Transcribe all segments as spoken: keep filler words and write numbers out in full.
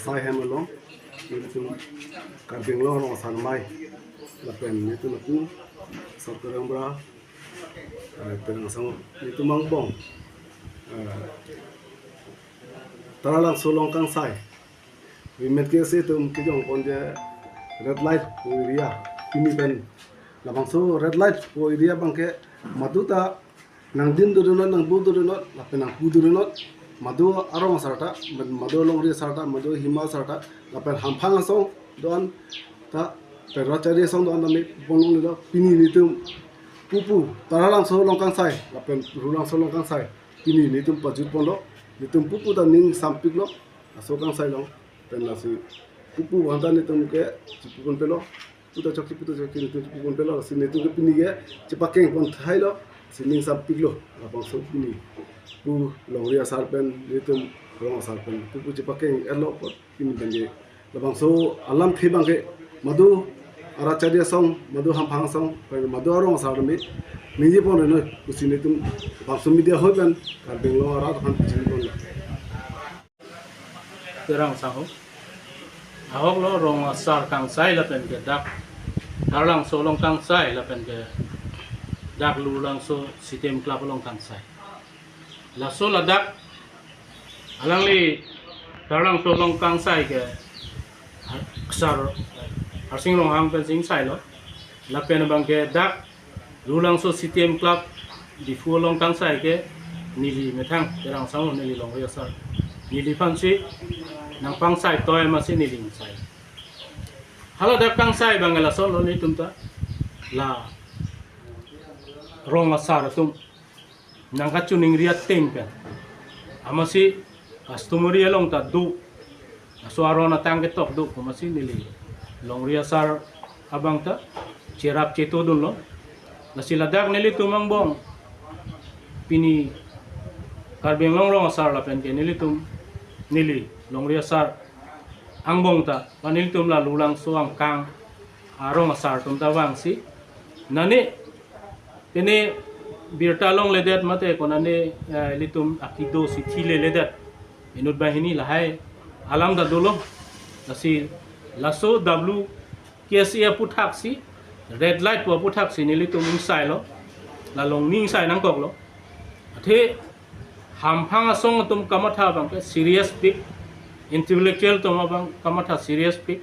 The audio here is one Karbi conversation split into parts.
Sai hem along, nelitum Karbi Anglong Rong Asar Amei lapen nelitum apu Sar Terang Bra, eh, Terang Asang, nelitum angbong, eh, Taralangso along kangsai, Women K S A atum kejongpon je red light pu area, pini pen labangso red light pu area abangke madu ta nangdin dodunot, nangbu dodunot, lapen nangpu dodunot, madu arong asar ta, madu longri asar ta, madu hima asar ta, lapen hamphang asong do-an ta, pen rat chari asong do-an tame pon longlelo. Pini nelitum pupu Taralangso along kangsai lapen Rulangso along kangsai, pini nelitum pajutponlo. Nelitum pupu ta ning sampiklo, laso kangsai along. Pen lasi pupu aphanta nelitum ke chipuponpelo. Puta chokche, puta chokche, nelitum chipuponpelo, lasi nelitum ke pini ke chepakengpon thailo, si ning sampiklo. Labangso pini pu longri asar pen, nelitum rong asar pen pupu chepakeng-etlo apot, pini pen ke labangso alamthe abangke madu arat chari asong, madu hamphang asong, pen madu arong asar tame ningjeponre noi pusi nelitum labangso media ahoi pen Karbi Anglong arat aphan pachiniponlo. Terang Sahu. Ahoklo rong asar kangsai lapen ke dak Taralangso along kangsai lapen ke dak Lulangso C T M Club along kangsai. Laso ladak alangli Taralangso along kangsai ke Sar Harsing Ronghang pensi ingsailo. Lapen abangke dak Lulangso C T M Club Diphu along kangsai ke neli methang Terang Sahu, neli longri asar, neliphansi nangpangsai toi amatsi neli ingsai. Hala dak kangsai abang laso lo nelitum ta la rong asar atum nangkachiningri ateng pen amatsi customary along ta do, laso aron atang ketok do pu amatsi neli longri asar abang ta cherap chetodunlo. Lasi ladak nelitum angbong pini Karbi Anglong rong asar lapen ke nelitum, neli longri asar angbong ta, ba nelitum la Lulangso angkang arong asar atum ta vangsi, nane pine birta longledet mate konane, eh, ilitum akido si thileledet inut banghini lahai alam ta dolo. Lasi laso W K S A aphuthaksi, red light pu aphuthaksi nelitum ingsailo, la longni ingsai nangkoklo. Athe hamphang asong atum kamatha abangke serious pik, intellectual atum abang kamatha serious pik.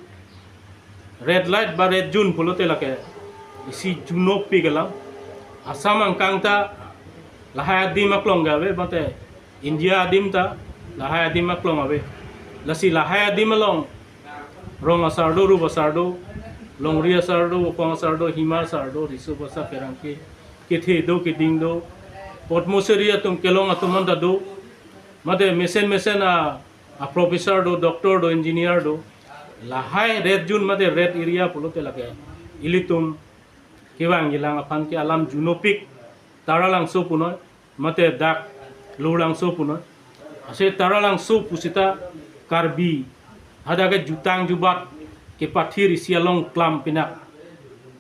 Red light ba red zone pulote lake isi zone-o pik alam. Assam angkang ta lahai adim aklong ke ave, mate India adim ta lahai adim aklong ave. Lasi lahai adim along rong asar do, rup asar do, longri asar do, bokong asar do, hima asar do, riso basa, pherangke, kethe do, keding do, Padma Shri atum kelong atum anta do, mate mesen mesen a, a professor do, doctor do, engineer do. Lahai red zone mate red area pulote lake ilitum kevang ilang aphan ke alam zone-o pik, Taralangso punoi, mate dak Lulangso punoi. Ase Taralangso pusita Karbi hadak ke jutang jubat kepathir isi along klam pinak.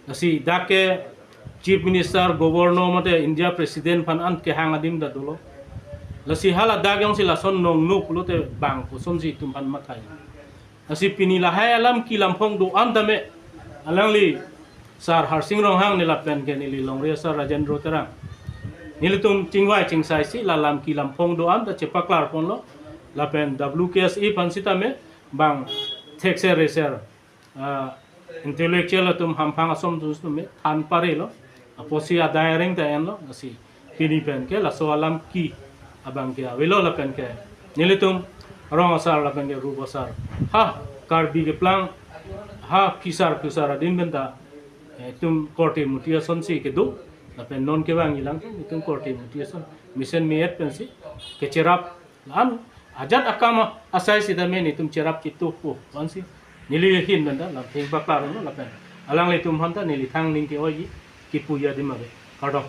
Lasi dak ke Chief Minister, Governor mate India President aphan an kehang adim ta dolo. Lasi hala dak jongsi lason nongno pulote bang kosonsi itum aphan mathai. Lasi pini lahai alam kelam phong do-an tame alangli Sar Harsing Ronghang ne lapen ke neli longri asar Rajendra Terang, nelitum chingvai chingsaisi la lam kelam phong do-an ta chepaklarponlo. Lapen W K S A aphan sitame bang thekser reser, ah, intellectual atum, hamphang asong atum sitame than parelo. Apotsi adai areng ta enlo, lasi pini pen ke laso alam ke abangke avelo lapen ke nelitum rong asar lapen ke rup asar, ha Karbi keplang, ha phisar phusar adim pen ta, eh, itum korte muti asonsi kedo, lapen non kevang ilang itum korte muti ason mesen me-et pensi kecherap. La-an ajat akam asai sitame nelitum cherap chetu pu ansi neli ahin pen ta lamthe paklarlo lapen alanglitum aphan ta neli thang ning ke-oi kipu adim ave. Kardom.